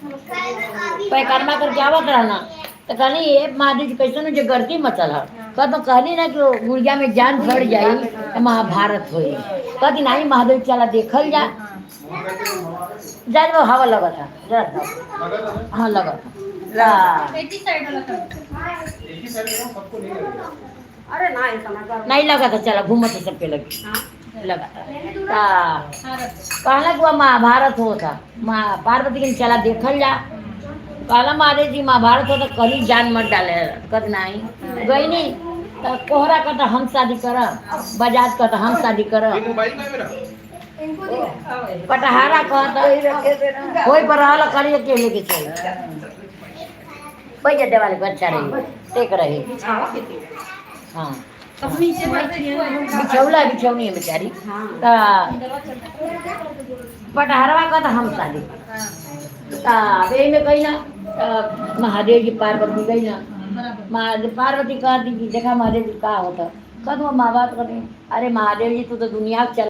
पैकारमा करके आवत रहना तो कहनी ये महादेव जी कैसन जो गर्दी मचल है। कह तो कहनी ना कि वो गुड़िया में जान भर जाई तो महाभारत होई। कहती नहीं महादेव चला देखल जा जा वो हवा लगत है जरा सा। हाँ लगत है। ला। एक ही साइड वाला कर। एक ही साइड में सबको नहीं लगेगा। अरे ना ऐसा ना करो। नहीं लगा था, चला घूमत है सबके लगी लगा था। ता- हाँ रख दो। कहला कि वह महाभारत हो था, माँ पार्वती के चला देखल जा। कहला महादेव जी महाभारत हो तो कभी जान मत डाले। कद नहीं गई नहीं तो कोहरा कहता हम शादी करब, बजाज कहता हम शादी ये करब, मोबाइल का है मेरा। पटहारा कहता कोई पर रहल करिए के लेके चल पैसा देवाले को अच्छा रही टेक रही। हाँ अब नीचे बैठी है। बिछौला बिछौनी है बेचारी। ता पटहरवा कहता हम शादी करब। ता अब एही में गई ना त महादेव जी पार्वती गई ना। बराबर। महादेव पार्वती कहती कि देखा महादेव जी का होता, कहत माँ बाप कहती अरे महादेव जी तू तो दुनिया के चला